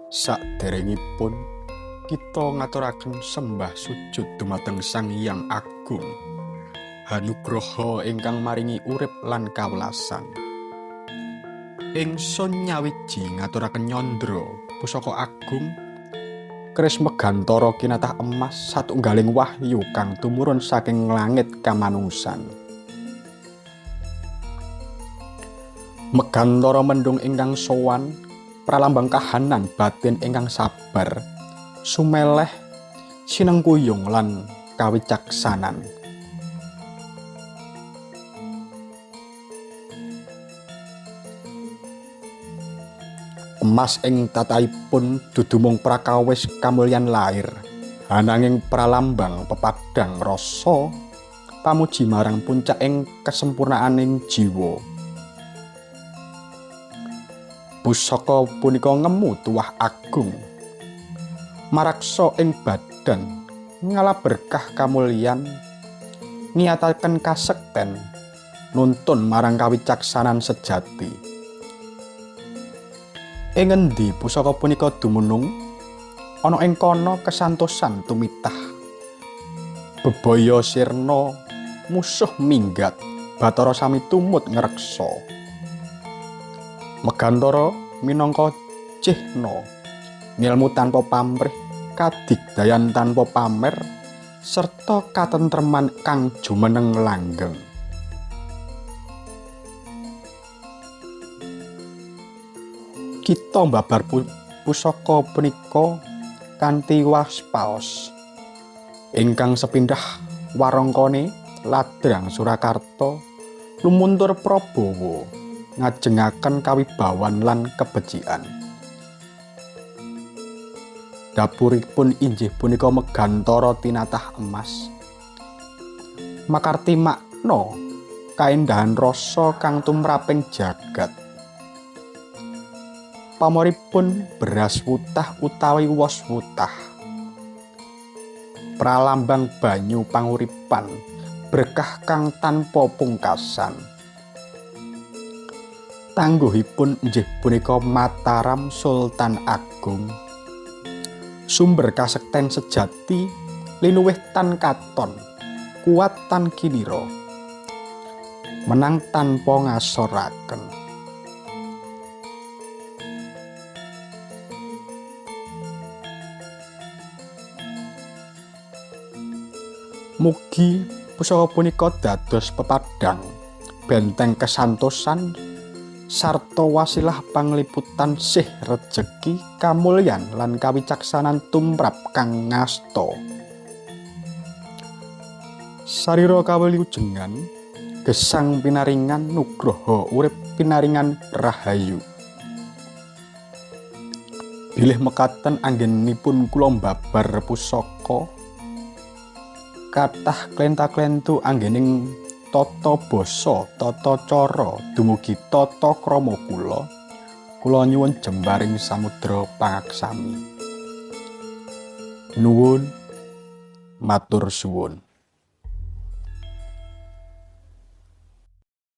Saderengipun kita ngaturaken sembah sujud dumateng Sang Hyang Agung Hanugraha ingkang maringi urip lan kawelasan. Ingsun nyawiji ngaturaken nyandra pusaka agung keris Megantara kinatah emas satunggaling wahyu kang tumurun saking langit kamanungsan. Megantara mendung ingkang sowan pralambang kahanan batin ingkang sabar, sumeleh, sinengkuyung lan kawicaksanan. Emas ing tatahipun dudu mung prakawis kamulyan lair, ananging pralambang pepadhang rasa pamuji marang puncaking kesempurnaaning jiwa. Pusaka punika ngemu tuwah agung, maraksa ing badan, ngalap berkah kamulyan, niyataken kasekten, nuntun marang kawicaksanan sejati. Ing ngendi pusaka punika dumunung, ana ing kono kesantosan tumitah. Bebaya sirna, musuh minggat, Bathara sami tumut ngreksa. Megantara minangka cihna, ngilmu tanpa pamrih, kadigdayan tanpa pamer, serta katentreman kang jumeneng langgeng. Kita mbabar pusaka punika kanthi waspaos. Ingkang sepindhah warangkane Ladrang Surakarta lumuntur Prabawa ngajengaken kawibawan lan kebecikan. Dapuripun inggih punika Megantara tinatah emas. Makarti makna kaendahan rasa kang tumraping jagat. Pamoripun beras wutah utawi wos wutah. Pralambang banyu panguripan, berkah kang tanpa pungkasan. Tangguhipun inggih punika Mataram Sultan Agung. Sumber kasekten sejati linuwih tan katon, kuat tan kinira, menang tanpa ngasoraken. Mugi pusaka punika dados pepadhang benteng kesantosan sarta wasilah pangliputan sih rejeki kamulyan lan kawicaksanan tumrap kang ngasta. Sarira kawilujengan gesang pinaringan nugraha urip pinaringan rahayu. Bilih mekaten anggenipun kula mbabar pusaka, kathah klenta-klentu anggening tata basa, tata cara dumugi tata krama kula. Kula nyuwun jembaring samudra pangaksami. Nuwun, matur suwun.